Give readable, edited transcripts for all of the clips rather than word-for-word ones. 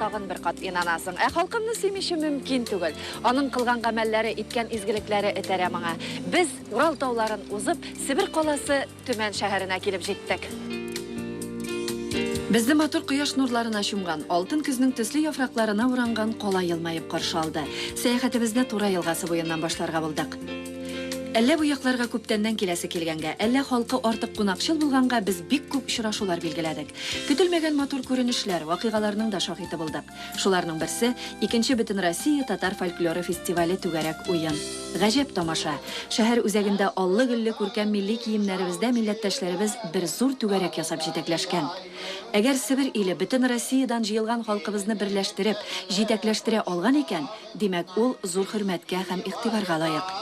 тагын бер кат инанасың. Ә халкымны сөймичә мөмкин түгел. Аның кылган гамәлләре, иткән изгелекләре этәрә моңа. Без Урал тауларын узып, Себер каласы Төмән шәһәренә килеп җиттек. Безне матур кояш нурларына чумган, алтын көзнең төсле яфракларына уранган кала елмаеп каршы алды. Сәяхәтебезне Тура елгасы буеннан башларга булдык. Әллә бу якларга күптәннән киләсе килгәнгә, әллә халкы артык кунакчыл булганга без бик күп очрашулар билгеләдек. Көтелмәгән матур күренешләр, вакыйгаларның да шаһиты булдык. Шуларның берсе, икенче Бөтенроссия татар фольклоры фестивале Түгәрәк уен. Гаҗәп тамаша! Шәһәр үзәгендә аллы-гөлле күркәм милли киемнәребездә милләттәшләребез бер зур түгәрәк ясап җитәкләшкән. Әгәр Себер иле бөтен Россиядән җыелган халкыбызны берләштереп, җитәкләштерә алган икән, димәк, ул зур хөрмәткә һәм игътибарга лаек.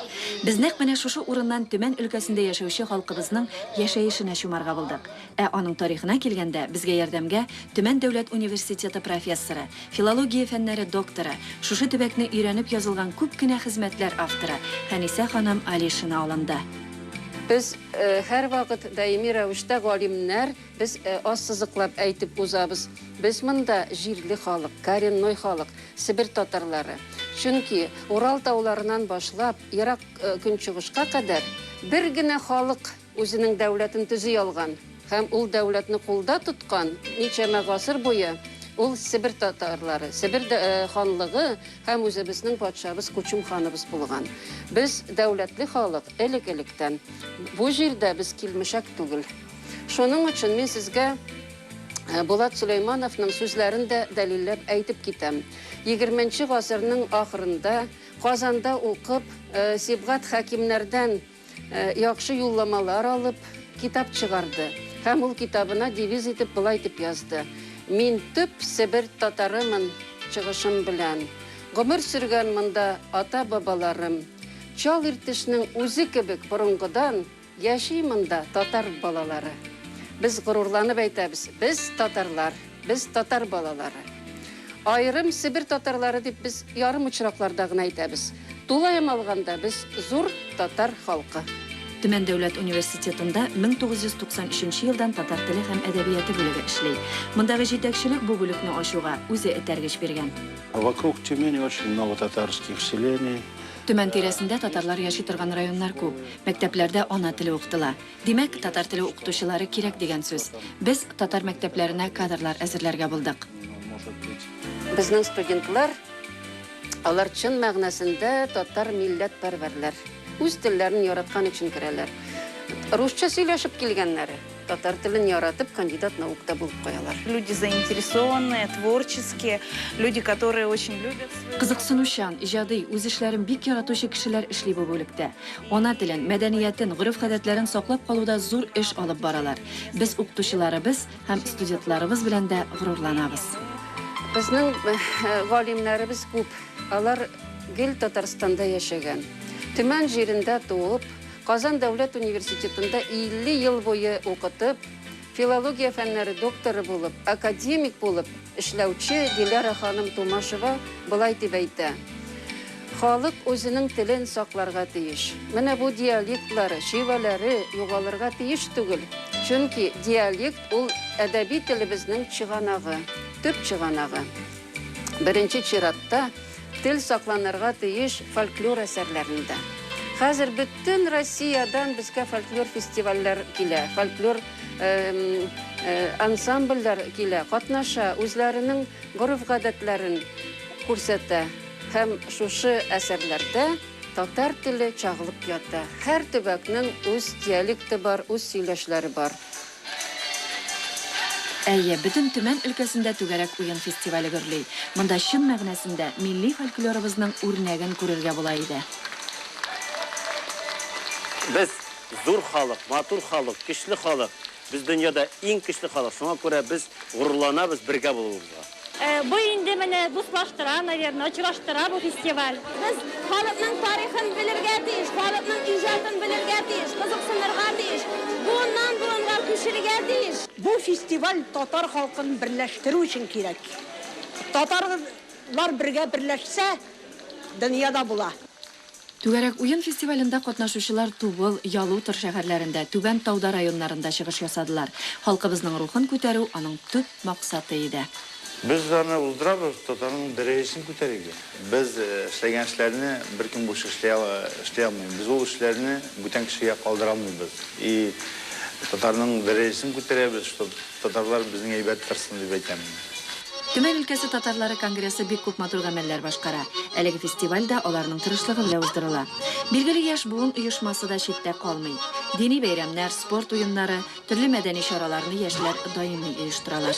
Без нәкъ менә шушы урыннан Төмән өлкәсендә яшәүче халкыбызның яшәешенә чумарга булдык. Ә аның тарихына килгәндә, безгә ярдәмгә Төмән дәүләт университеты профессоры, филология фәннәре докторы, шушы төбәкне өйрәнеп язылган күп кенә хезмәтләр авторы Хәнисә ханым Алишина алынды. Без һәрвакыт даими рәвештә галимнәр, без ассызыклап әйтеп узабыз, без монда җирле халык, коренной халык, Себер татарлары. Чөнки Урал тауларыннан башлап Ерак Көнчыгышка кадәр бер генә халык Үзенең дәүләтен төзи алган һәм ул дәүләтне кулда тоткан ничәмә гасыр буе ул Себер татарлары, Себер ханлыгы һәм үзебезнең патшабыз Кучум ханыбыз булган. Без дәүләтле халык элек-электән. Бу җирдә без килмешәк түгел. Шуның өчен мин сезгә Булат Сөләймановның сүзләрен дә дәлилләп әйтеп китәм. Егерменче гасырның ахырында Казанда укып, Сибгат Хәкимнәрдән Яхшы юлламалар алып, китап чыгарды һәм ул китабына девиз итеп болай дип язды, Мин төп Себер татарымын чыгышым белән. Гомер сөргән монда ата-бабаларым. Чал Иртешнең үзе кебек борынгыдан яши монда татар балалары. Без горурланып әйтәбез, без татарлар! Без татар балалары. Аерым Себер татарлары дип без ярым очракларда гына әйтәбез. Тулаем алганда, без зур татар халкы. Төмән дәүләт университетында 1993 елдан татар теле һәм әдәбияты бүлеге эшли. Мондагы җитәкчелек бу бүлекне ачуга үзе этәргеч биргән. Вокруг Тюмени очень много татарских селений. Төмән тирәсендә татарлар яши торган районнар күп. Мәктәпләрдә ана теле укытыла. Димәк, татар теле укытучылары кирәк дигән сүз. Без татар мәктәпләренә кадрлар әзерләргә булдык. Безнең студентлар, алар чын мәгънәсендә татар милләтпәрвәрләр. Үз телләрен яраткан өчен керәләр. Русча сөйләшеп килгәннәре. Татар телен яратып, кандидат наук та булып куялар. Люди заинтересованные, творческие, люди, которые очень любят свою. Кызыксынучан, иҗади, үз эшләрен бик яратучы кешеләр эшли бу бүлектә. Ана телен, мәдәниятен, гореф-гадәтләрен саклап калуда зур эш алып баралар. Без укытучыларыбыз һәм студентларыбыз белән дә горурланабыз. Безнең галимнәребез күп. Алар гел Татарстанда яшәгән. Төмән җирендә туып, Казан дәүләт университетында 50 ел буе укытып, филология фәннәре докторы булып, академик булып эшләүче Диляра ханым Тумашева болай дип әйтә, Халык үзенең телен сакларга тиеш. Менә бу диалектлары, шивәләре югалырга тиеш түгел. Чөнки диалект ул әдәби телебезнең чыганагы, төп чыганагы. Беренче чиратта, тел сакланырга тиеш фольклор әсәрләрендә. Хәзер бөтен Россиядән безгә фольклор фестивальләр килә, фольклор ансамбльләр килә, катнаша, үзләренең гореф-гадәтләрен күрсәтә. Һәм шушы әсәрләрдә татар теле чагылып ята. Һәр төбәкнең үз диалекты бар, үз сөйләшләре бар. Әйе, бөтен Төмән өлкәсендә Түгәрәк уен фестивале гөрли. Монда чын мәгънәсендә милли фольклорыбызның үрнәген күрергә була иде. Без зур халык, матур халык, көчле халык. Без дөньяда иң көчле халык. Шуңа күрә без горурланабыз бергә булуыбызга. Бу инде менә дуслаштыра, наверное, очраштыра бу фестиваль. Без халыкның тарихын белергә тиеш, халыкның иҗатын белергә тиеш, кызыксынырга тиеш, буыннан буынга күчерергә тиеш. Бу фестиваль татар халкын берләштерү өчен кирәк. Татарлар бергә берләшсә, дөнья да була. Түгәрәк уен фестивалендә катнашучылар Тубыл, Ялутор шәһәрләрендә, Түбән Тауда районнарында чыгыш ясадылар. Халкыбызның рухын күтәрү аның төп максаты иде. Без аны уздырабыз татарның дәрәҗәсен күтәрергә. Без эшләгән эшләрне беркем буш эшли алмый. Без ул эшләрне бүтән кешегә калдыра алмыйбыз. И татарның дәрәҗәсен күтәрәбез, чтоб татарлар безнең әйбәт торсын дип әйтәм. Төмән өлкәсе татарлары конгрессы бик күп матур гамәлләр башкара. Әлеге фестиваль дә аларның тырышлыгы белән уздырыла. Билгеле, яшь буын оешмасы да читтә калмый. Дини бәйрәмнәр, спорт уеннары, төрле мәдәни чараларны яшьләр даими оештыралар.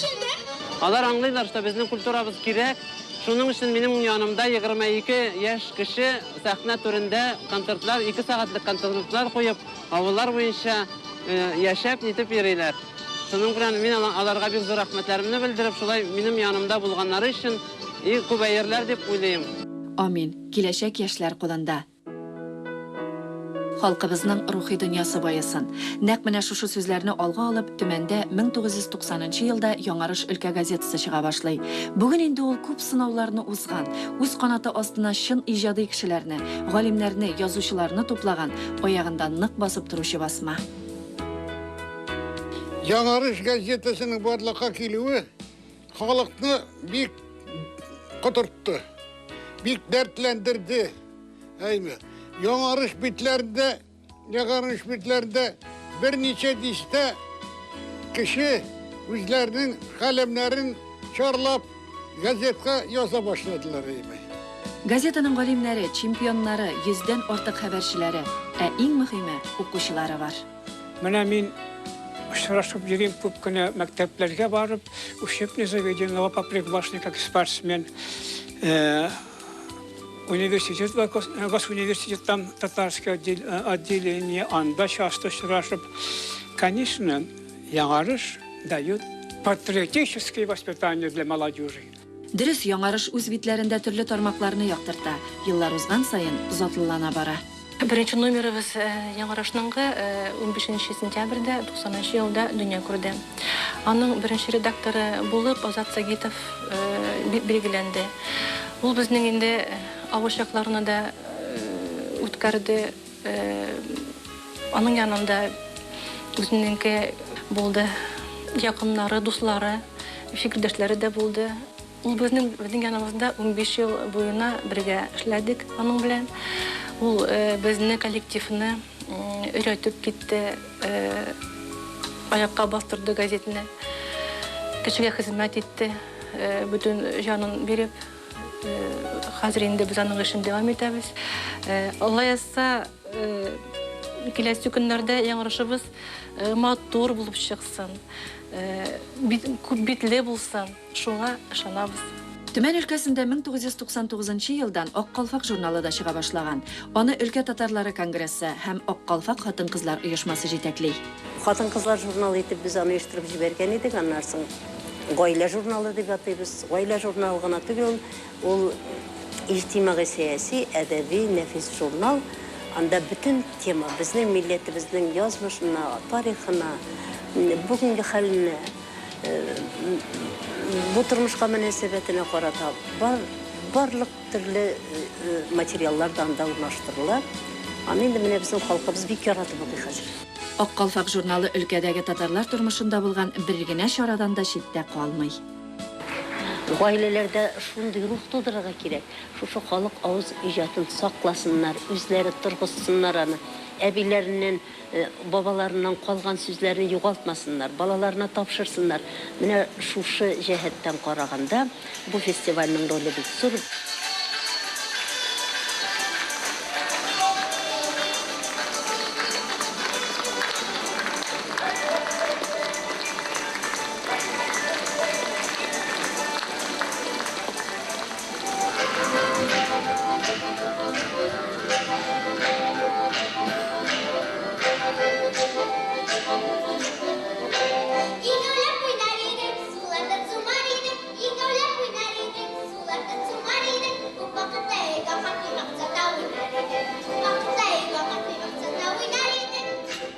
Алар аңлыйлар, что безнең культурабыз кирәк. Шуның өчен минем янымда 22 яшь кеше сәхнә түрендә концертлар, 2 сәгатьлек концертлар куеп, авыллар буенча яшәп, нитеп йөриләр. Шуның белән мин аларга бик зур рәхмәтләремне белдереп, шулай минем янымда булганнары өчен и күбәерләр дип уйлыйм. Амин. Киләчәк яшьләр кулында. Халкыбызның рухи дөньясы баесын. Нәкъ менә шушы сүзләрне алга алып, Төмәндә 1990 нчы елда Яңарыш өлкә газетасы чыга башлый. Бүген инде ул күп сынауларны узган, үз канаты астына чын иҗади кешеләрне, галимнәрне, язучыларны туплаган, аягында нык басып торучы басма. Яңарыш газетасының барлыкка килүе халыкны бик котыртты, бик дәртләндерде. Әйме, Яңарыш битләрендә, Яңарыш битләрендә берничә дистә кеше үзләренең каләмнәрен чарлап газетка яза башладылар, әйме. Газетаның галимнәре, чемпионнары, йөздән артык хәбәрчеләре, ә иң мөһиме, укучылары бар. Менә мин очрашып йөрим күп кенә мәктәпләргә барып, учебный заведениеларга поприглашенный как спортсмен. Университет, госуниверситеттан татарское отделение, анда часто очрашып. Конечно, Яңарыш дает патриотическое воспитание для молодежи. Дөрес, Яңарыш үз битләрендә төрле тармакларны яктырта, еллар узган саен затлылана бара. Беренче номерыбыз Яңарышныңгы 15 сентябрьдә 90 елда дөнья күрде. Аның беренче редакторы булып Азат Сагитов билгеләнде. Ул безнең инде авыр чакларны да үткәрде. Аның янында үзенеңке булды. Якыннары, дуслары, фикердәшләре дә булды. Ул безнең безнең яныбызда 15 ел буена бергә эшләдек аның белән. Ул безне коллективны өйрәтеп китте, аякка бастырды газетны. Кешегә хезмәт итте, бөтен җанын биреп. Хәзер инде без аның эшен дәвам итәбез. Алла язса, киләсе көннәрдә Яңарышыбыз матур булып чыксын, күп битле булсын. Шуңа ышанабыз. Төмән өлкәсендә 1999 елдан Ак калфак журналы да чыга башлаган. Аны өлкә татарлары конгрессы һәм Ак калфак хатын-кызлар оешмасы җитәкли. Хатын-кызлар журналы итеп без аны оештырып җибәргән идек. Аннан соң гаилә журналы дип атыйбыз. Гаилә журналы гына түгел, ул иҗтимагый сәяси, әдәби, нәфис журнал. Анда бөтен тема безнең милләтебезнең язмышына, тарихына, бүгенге хәленә, бу тормышка мөнәсәбәтенә карата бар, барлык төрле материаллар да анда урнаштырыла. Аны инде менә безнең халкыбыз бик яратып укый хәзер. Ак калфак журналы өлкәдәге татарлар тормышында булган бер генә чарадан да читтә калмый. Гаиләләрдә шундый рух тудырырга кирәк. Шушы халык авыз иҗатын сакласыннар, үзләре торгызсыннар аны. Әбиләреннән, бабаларыннан калган сүзләрне югалтмасыннар, балаларына тапшырсыннар. Менә шушы җәһәттән караганда, бу фестивальнең роле бик зур. Икәүләп уйнар идек, суларда чумар идек, икәүләп уйнар идек, суларда чумар идек, күп вакытта өйгә кайтмый бакчада уйнар идек, күп вакытта өйгә кайтмый бакчада уйнар идек.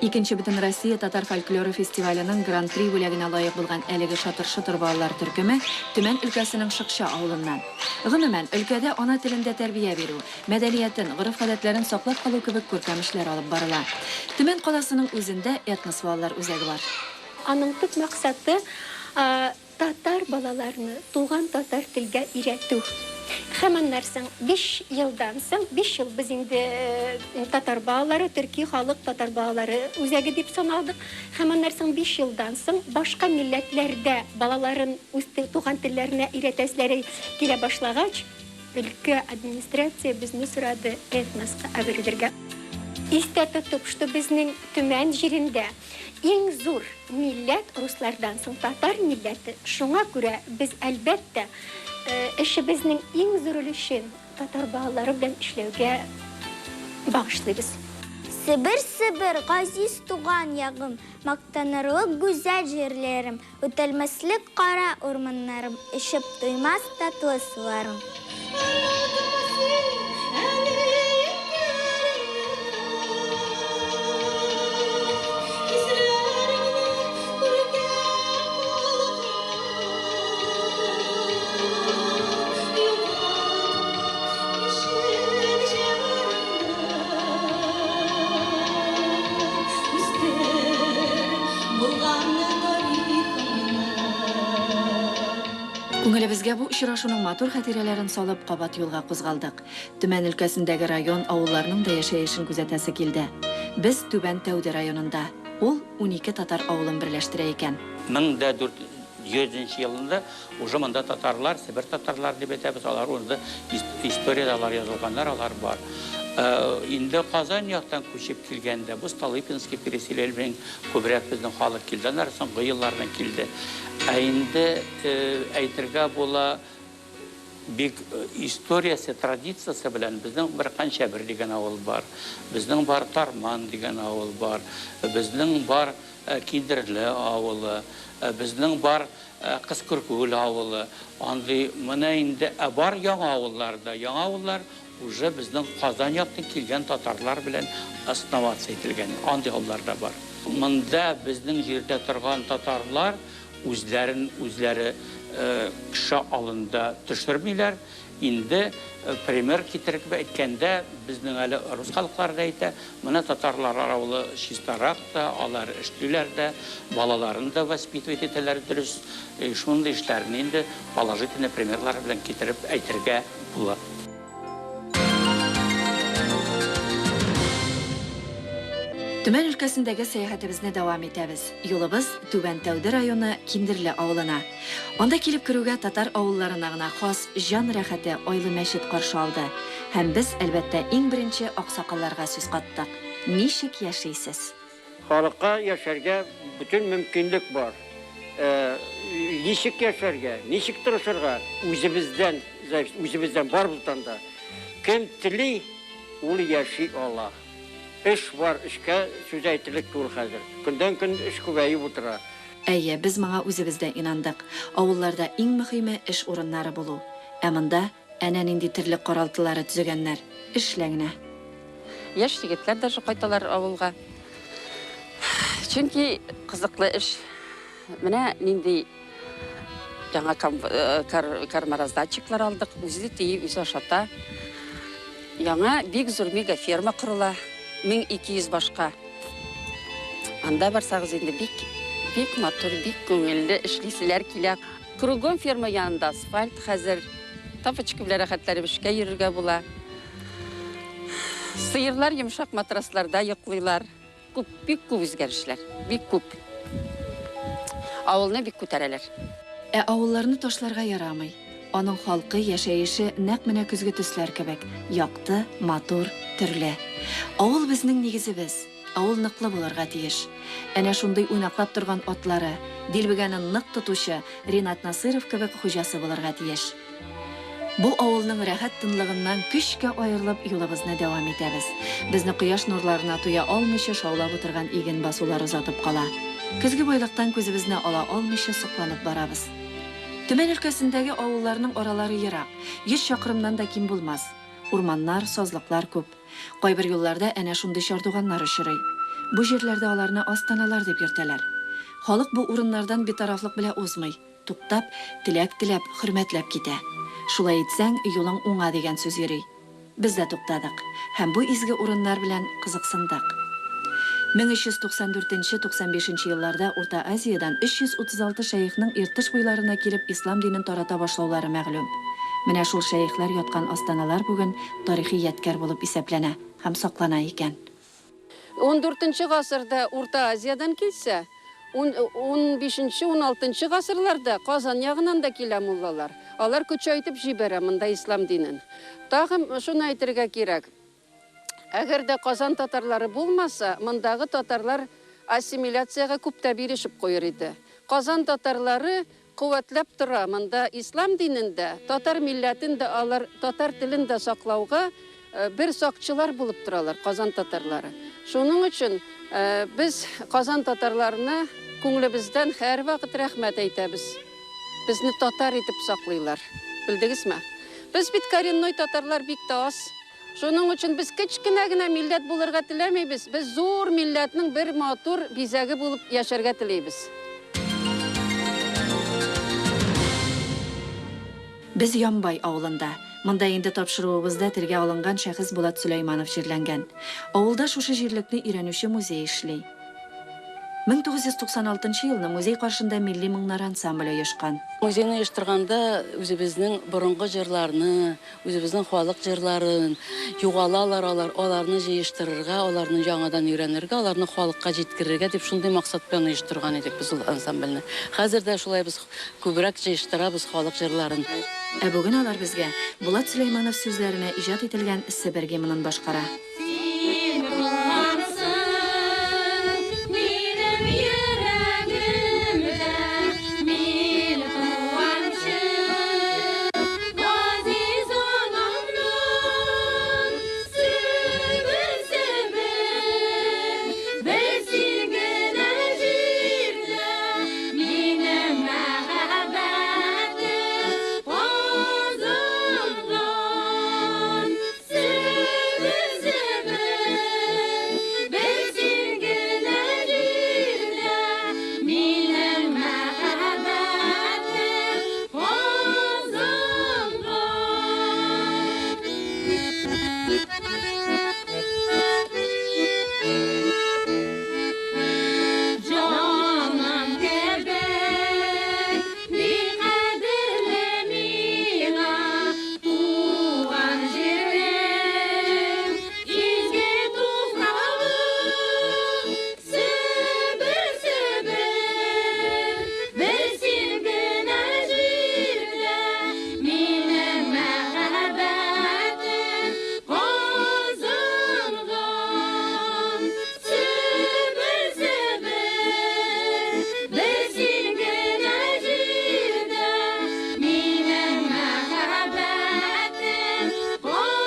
Икенче Бөтенроссия татар фольклоры фестиваленең Гран-при бүләгенә лаек булган әлеге шатыр-шотыр балалар төркеме Төмән өлкәсенең Шыкча авылыннан. Гомумән, өлкәдә ана телендә тәрбия бирү, мәдәниятен, гореф-гадәтләрен саклап калу кебек күркәм эшләр алып барыла. Төмән каласының үзендә Этнос балалар үзәге бар. Аның төп максаты, Татар балаларны туган татар телгә өйрәтү. Һәм аннан соң 5 елдан соң, 5 ел без инде татар балалары, төрки халык татар балалары үзәге дип саналдык. Һәм аннан соң 5 елдан соң башка милләтләрдә балаларын үз туган телләренә өйрәтәселәре килә башлагач, өлкә администрация безне сорады этноска әверелергә. Истә тотып, что безнең Төмән җирендә иң зур милләт руслардан соң татар милләте, шуңа күрә без, әлбәттә, эшебезнең иң зур өлешен татар балалары белән эшләүгә багышлыйбыз. Себер, Себер, газиз туган ягым, Мактанырлык гүзәл җирләрем, Үтәлмәслек кара урманнарым, Эчеп туймас татлы суларым. Күңелебезгә бу очрашуның матур хатирәләрен салып, кабат юлга кузгалдык. Төмән өлкәсендәге район, авылларның да яшәешен күзәтәсе килде. Без Түбән Тәүде районында. Ул 12 татар авылын берләштерә икән. 1400 нче елында уже монда татарлар, Себер татарлары дип әйтәбез, алар инде историядә алар язылганнар, алар бар. Инде Казан яктан күчеп килгәндә, бу Столыпинский переселение белән күбрәк безнең халык килде, аннары соңгы еллардан килде. Ә инде әйтергә була, бик историясе, традициясе белән безнең бер Канчәбер дигән авыл бар, безнең бар Тарман дигән авыл бар, безнең бар Киндерле авылы, безнең бар Кыскыркүл авылы, андый менә инде, ә бар яңа авыллар да, яңа авыллар уже безнең Казан яктан килгән татарлар белән основаться ителгән, андый авыллар да бар. Монда безнең җирдә торган татарлар үзләрен үзләре кеше алында төшермиләр, Инде пример китереп әйткәндә, безнең әле рус халыклары да әйтә, менә татарлар авылы чистарак та, алар эшлиләр дә, балаларын да воспитывать итәләр дөрес. Шундый эшләрне инде положительный примерлар белән китереп әйтергә була. Төмән өлкәсендәге сәяхәтебезне дәвам итәбез. Юлыбыз Түбән Тәүде районы Киндерле авылына. Анда килеп керүгә татар авылларына гына хас җан рәхәте айлы мәчет каршы алды. Һәм без, әлбәттә, иң беренче аксакалларга сүз каттык. Ничек яшисез? Халыкка яшәргә бөтен мөмкинлек бар. Ничек яшәргә, ничек тырышырга, үзебездән зависит, үзебездән барыбыздан да. Кем тели, ул яши ала. Эш бар, эшкә сүз әйтерлек түгел хәзер. Көндән-көн эш күбәеп утыра. Әйе, без моңа үзебез дә инандык. Авылларда иң мөхиме эш урыннары булу. Ә монда әнә нинди терлек каралтылары төзегәннәр. Эшлә генә. Яшь егетләр даже кайталар авылга. Чөнки кызыклы эш. Менә нинди яңа кормораздатчиклар алдык. Үзе төйи, үзе ашата. Яңа бик зур мегаферма корыла. 1200 башка. Анда барсагыз инде бик, бик матур, бик күңелле эшлиселәр килә. Кругом ферма янында асфальт хәзер. Тапочка белән рәхәтләнеп эшкә йөрергә була. Сыерлар йомшак матрасларда йоклыйлар. Күп, бик күп үзгәрешләр, бик күп. Авылны бик күтәрәләр. Ә авылларны ташларга ярамый. Аның халкы, яшәеше нәкъ менә көзге төсләр кебек, якты, матур, төрле. Авыл безнең нигезебез. Авыл ныклы булырга тиеш. Әнә шундый уйнаклап торган атлары, дилбегәне нык тотучы Ринат Насыйров кебек хуҗасы булырга тиеш. Бу авылның рәхәт тынлыгыннан көчкә аерылып юлыбызны дәвам итәбез. Безне кояш нурларына туя алмыйча шаулап утырган иген басулары озатып кала. Көзге байлыктан күзебезне ала алмыйча сокланып барабыз. Төмән өлкәсендәге авылларның аралары ерак, 100 чакрымнан да ким булмас. Урманнар, сазлыклар күп. Кайбер юлларда әнә шундый чардуганнар очрый. Бу җирләрдә аларны астаналар дип йөртәләр. Халык бу урыннардан битарафлык белә узмый. Туктап, теләк теләп, хөрмәтләп китә. Шулай итсәң, юлың уңа дигән сүз йөри. Без дә туктадык һәм бу изге урыннар белән кызыксындык. 1394-95 елларда Урта Азиядән 336 шәехның Иртыш буйларына килеп ислам динен тарата башлаулары мәгълүм. Менә шул шәехләр яткан астаналар бүген тарихи ядкәр булып исәпләнә һәм саклана икән. Ундүртенче гасырда Урта Азиядән килсә, ун, унбишенче, уналтынчы гасырларда Казан ягыннан да килә муллалар. Алар көчәйтеп җибәрә монда ислам динен. Тагын шуны әйтергә кирәк, әгәр дә Казан татарлары булмаса, мондагы татарлар ассимиляциягә күп тә бирешеп куер иде. Казан татарлары куәтләп тора монда ислам динен дә, татар милләтен дә алар татар телен дә саклауга бер сакчылар булып торалар Казан татарлары. Шуның өчен без Казан татарларына күңлебездән һәрвакыт рәхмәт әйтәбез. Безне татар итеп саклыйлар. Белдегезме? Без бит коренной татарлар бик тә аз. Шуның өчен без кечкенә генә милләт булырга теләмибез, без зур милләтнең бер матур бизәге булып яшәргә телибез. Без Ямбай авылында. Монда инде тапшыруыбызда телгә алынган шәхес Булат Сөләйманов җирләнгән. Авылда шушы җирлекне өйрәнүче музей эшли. 1996 нчы елны музей каршында Милли моңнар ансамбле оешкан. Музейны оештырганда үзебезнең борынгы җырларны, үзебезнең халык җырларын, югалалар алар, аларны җыештырырга, аларны яңадан өйрәнергә, аларны халыкка җиткерергә дип шундый максат белән оештырган идек без ул ансамбльне. Хәзер дә шулай без күбрәк җыештырабыз халык җырларын. Ә бүген алар безгә Булат Сөләйманов сүзләренә иҗат ителгән Себер гимнын башкара. Син булгансың минем йөрәгемдә, мин туганчы, газиз анамнан Себер, Себер, бер син генә җирдә минем мәхәббәтем казанган. Себер, Себер, бер син генә җирдә минем мәхәббәтем казанган. Җаным кебек бик кадерле миңа Туган җирем, изге туфрагым, Себер, Себер, бер син генә җирдә минем мәхәббәтем казанган. Себер, Себер, бер син генә җирдә минем мәхәббәтем казанган.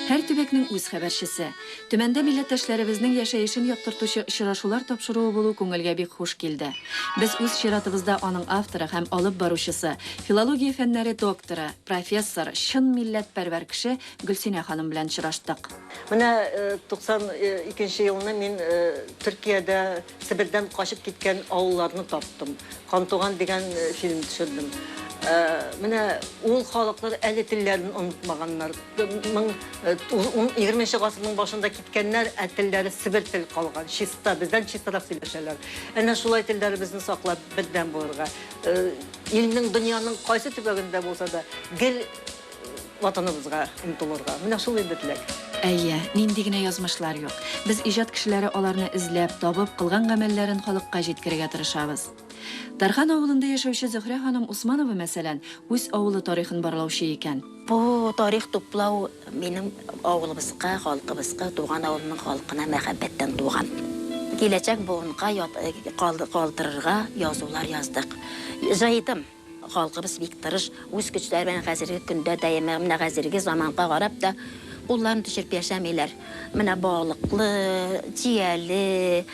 Һәр төбәкнең үз хәбәрчесе. Төмәндә милләттәшләребезнең яшәешен яктыртучы очрашулар тапшыруы булу күңелгә бик хуш килде. Без үз чиратыбызда аның авторы һәм алып баручысы, филология фәннәре докторы, профессор, чын милләтпәрвәр кеше Гөлсинә ханым белән очраштык. Менә 92 нче елны мин Төркиядә Себердән качып киткән авылларны таптым. Кантуган дигән фильм төшердем. Менә ул халыклар әле телләрен онытмаганнар. Мең егерменче гасырның башында киткәннәр, ә телләре Себер тел калган, чиста, бездән чистарак сөйләшәләр. Әнә шулай телләребезне саклап, бердәм булырга. Илнең, дөньяның кайсы төбәгендә булса да, гел Ватаныбызга омтылырга. Менә шул инде теләк. Әйе, нинди генә язмышлар юк. Без иҗат кешеләре аларны эзләп, табып, кылган гамәлләрен халыкка җиткерергә тырышабыз. Тархан авылында яшәүче Зөһрә ханым Усманова, мәсәлән, үз авылы тарихын барлаучы икән. Бу тарих туплау минем авылыбызга, халкыбызга, туган авылымның халкына мәхәббәттән туган. Киләчәк буынга калдырырга язулар яздык. Җыйдым. Халкыбыз бик тырыш, үз көчләре белән хәзерге көндә дә, менә хәзерге заманга карап та, кулларын төшереп яшәмиләр. Менә балыклы, чияле,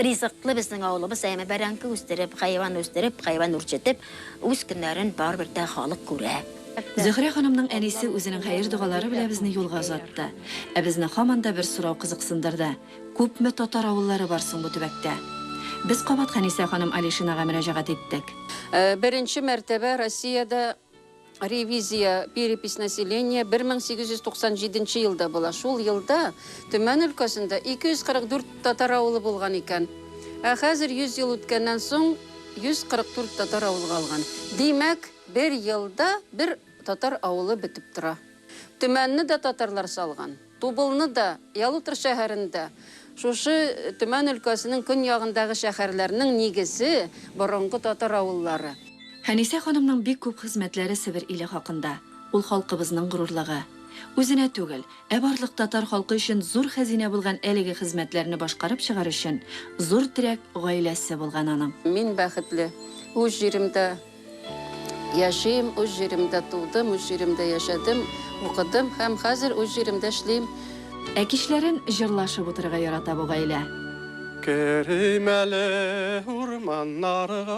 ризыклы безнең авылыбыз, әмма бәрәңге үстереп, хайван үстереп, хайван үрчетеп, үз көннәрен барыбер дә халык күрә. Зөһрә ханымның әнисе үзенең хәер-догалары белән безне юлга озатты. Ә безне һаман да бер сорау кызыксындырды. Күпме татар авыллары бар соң бу төбәктә? Без кабат Хәнисә ханым Алишинага мөрәҗәгать иттек. Беренче мәртәбә Россиядә ревизия, перепись населения 1897 нче елда була. Шул елда Төмән өлкәсендә 244 татар авылы булган икән. Ә хәзер 100 ел үткәннән соң 144 татар авылы калган. Димәк, бер елда бер татар авылы бетеп тора. Төмәнне дә татарлар салган. Тубылны да, Ялутор шәһәрен дә. Шушы Төмән өлкәсенең көньягындагы шәһәрләрнең нигезе, борынгы татар авыллары. Хәнисә ханымның бик күп хезмәтләре Себер иле хакында. Ул халкыбызның горурлыгы. Үзенә түгел, ә барлык татар халкы өчен зур хәзинә булган әлеге хезмәтләрне башкарып чыгар өчен зур терәк гаиләсе булган аның. Мин бәхетле. Үз җиремдә яшим, үз җиремдә тудым, үз җиремдә яшәдем, укыдым һәм хәзер үз җиремдә эшлим. Ә кичләрен җырлашып утырырга ярата бу гаилә. Керим әле урманнарга,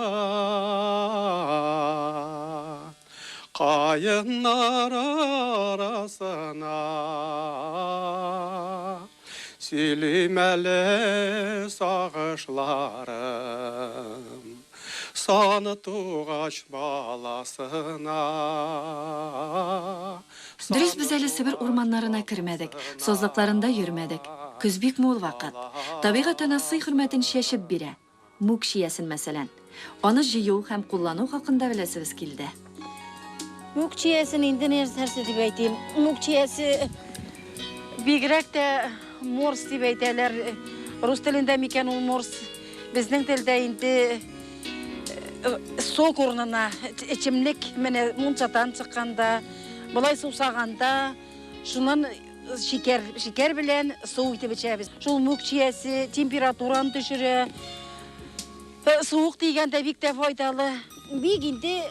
Каеннар арасына. Сөйлим әле сагышларым, Саны тугач баласына. Дөрес, без әле Себер урманнарына кермәдек, сазлыкларында йөрмәдек. Көз бик мул вакыт. Табигать ана сый-хөрмәтен чәчеп бирә. Мүк чиясен, мәсәлән. Аны җыю һәм куллану хакында беләсебез килде. Мүк чиясен инде нәрсә дип әйтим? Мүк чиясе бигрәк тә морс дип әйтәләр. Рус телендә микән ул морс? Безнең телдә инде э, сок урынына эчемлек менә мунчадан чыкканда, болай сусаганда, шуннан шикәр, шикәр белән су итеп эчәбез. Шул мүк чиясе температураны төшерә. Э, суык тигәндә бик тә файдалы. Бик инде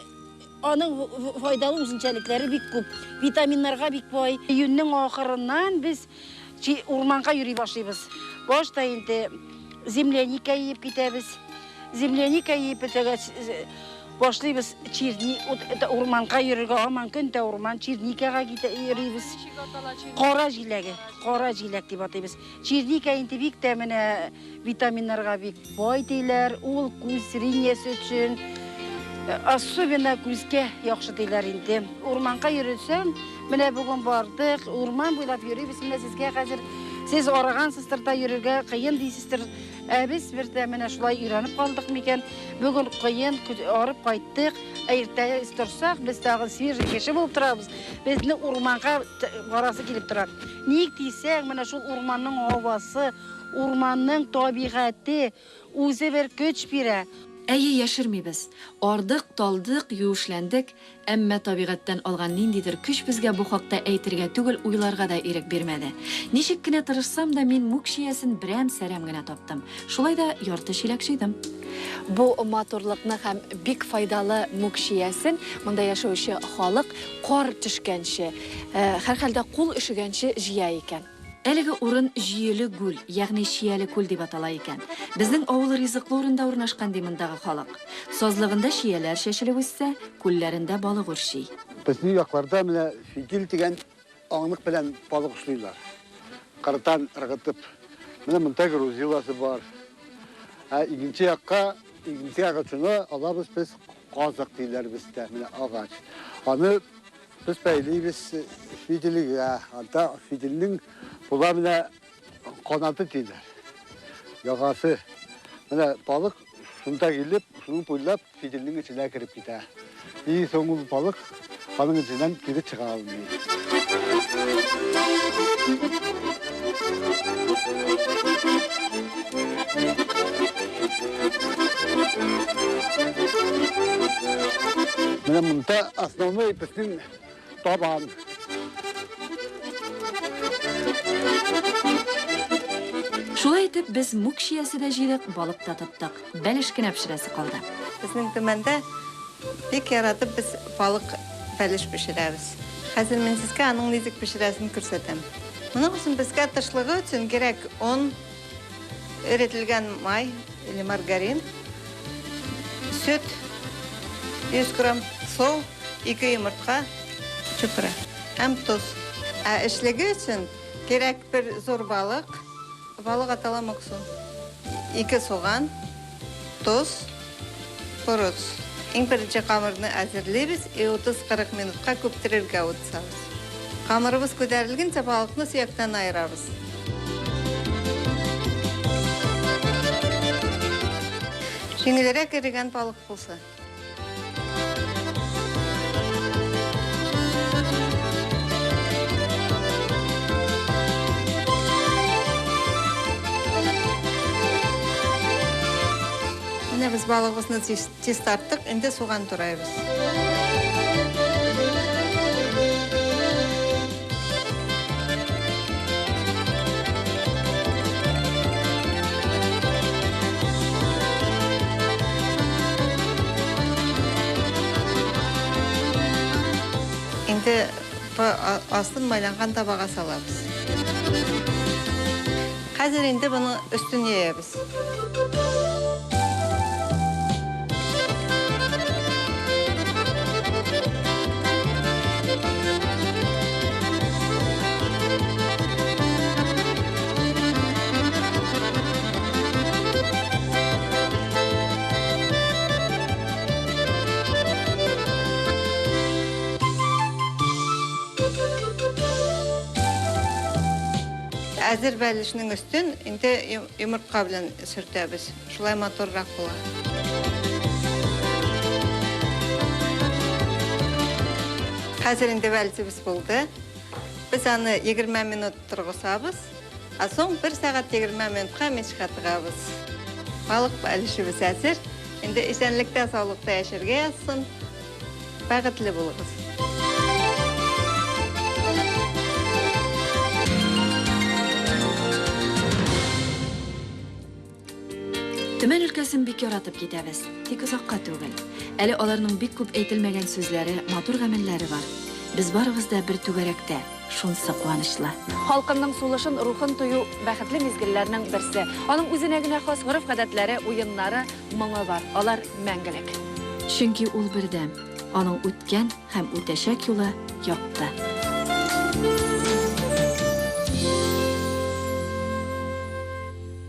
аның файдалы үзенчәлекләре бик күп. Витаминнарга бик бай. Июньнең ахырыннан без урманга йөри башлыйбыз. Башта инде земляника иеп китәбез. Земляника иеп бетәгәч, э, башлыйбыз черни, урманга йөрергә, һаман көн дә урман, черникага китә йөрибез. Кара җиләге, кара җиләк дип атыйбыз. Черника инде бик тә менә Витаминнарга бик бай диләр, ул күз зрениесе өчен, особенно күзгә яхшы диләр инде. Урманга йөресәң, менә бүген бардык, урман буйлап йөрибез, менә сезгә хәзер сез арыгансыздыр да йөрергә кыен дисездер. Ә без бер дә менә шулай өйрәнеп калдык микән? Бүген кыен, арып кайттык. Ә иртә торсак, без тагын свежий кеше булып торабыз. Безне урманга барасы килеп тора. Ник дисәң, менә шул урманның һавасы, Урманның табигате үзе бер көч бирә. Әйе, яшермибез, ардык, талдык, юешләндек, әмма табигатьтән алган ниндидер көч безгә бу хакта әйтергә түгел, уйларга да ирек бирмәде. Ничек кенә тырышсам да, мин мүк чиясен берәм-сәрәм генә таптым. Шулай да ярты чиләк җыйдым. Бу матурлыкны һәм бик файдалы мүк чиясен монда яшәүче халык кар төшкәнче, һәрхәлдә кул өшегәнче җыя икән. Әлеге урын Җөеле гүл, ягъни Чияле күл дип атала икән. Безнең авыл ризыклы урында урнашкан, ди мондагы халык. Сазлыгында чияләр чәчелеп үссә, күлләрендә балык үрчи. Безнең якларда менә фитиль дигән аңлык белән балык учлыйлар. Кырдан ыргытып. Менә монда грузиласы бар. Ә икенче якка, икенче агачны алабыз без казык диләр бездә, менә агач. Аны Без бәйлибез фидельгә. Анда фидельнең була менә канаты диләр. Ягасы. Менә балык шунда килеп, шуның буйлап фидельнең эченә кереп китә. И соң ул балык аның эченнән кире чыга алмый. Менә монда основной безнең табан. Шулай итеп, без мүк чиясе дә җыйдык, балык та тоттык. Бәлеш кенә пешерәсе калды. Безнең Төмәндә бик яратып без балык бәлеш пешерәбез. Хәзер мин сезгә аның ничек пешерәсен күрсәтәм. Моның өчен безгә тышлыгы өчен кирәк он, Эретелгән май или маргарин, сөт, 100 грамм, су, 2 йомырка, чупра һәм тоз. Ә эчлеге өчен кирәк бер зур балык, балык атала муксун, 2 суган, тоз, борыч. Иң беренче камырны әзерлибез и 30-40 минутка күптерергә утыртабыз. Камырыбыз күтәрелгәнчә балыкны сөяктән аерабыз. Җиңелрәк эрегән балык булса. Менә без балыгыбызны чистарттык, инде суган турайбыз. Инде астын майланган табага салабыз. Хәзер инде моны өстен яябыз. Әзер бәлешнең өстен инде йомырка белән сөртәбез. Шулай матуррак була. Хәзер инде бәлешебез булды. Без аны 20 минут торгызабыз. Ә соң 1 сәгать 20 минутка мичкә тыгабыз. Балык бәлешебез әзер. Инде исәнлектә, саулыкта яшәргә язсын. Бәхетле булыгыз. Төмән өлкәсен бик яратып китәбез, тик озакка түгел. Әле аларның бик күп әйтелмәгән сүзләре, матур гамәлләре бар. Без барыбыз да бер түгәрәктә, шунсы куанычлы. Халкымның сулышын, рухын тою бәхетле мизгелләрнең берсе. Аның үзенә генә хас гореф-гадәтләре, уеннары, моңы бар. Алар мәңгелек. Чөнки ул бердәм. Аның үткән һәм үтәчәк юлы якты.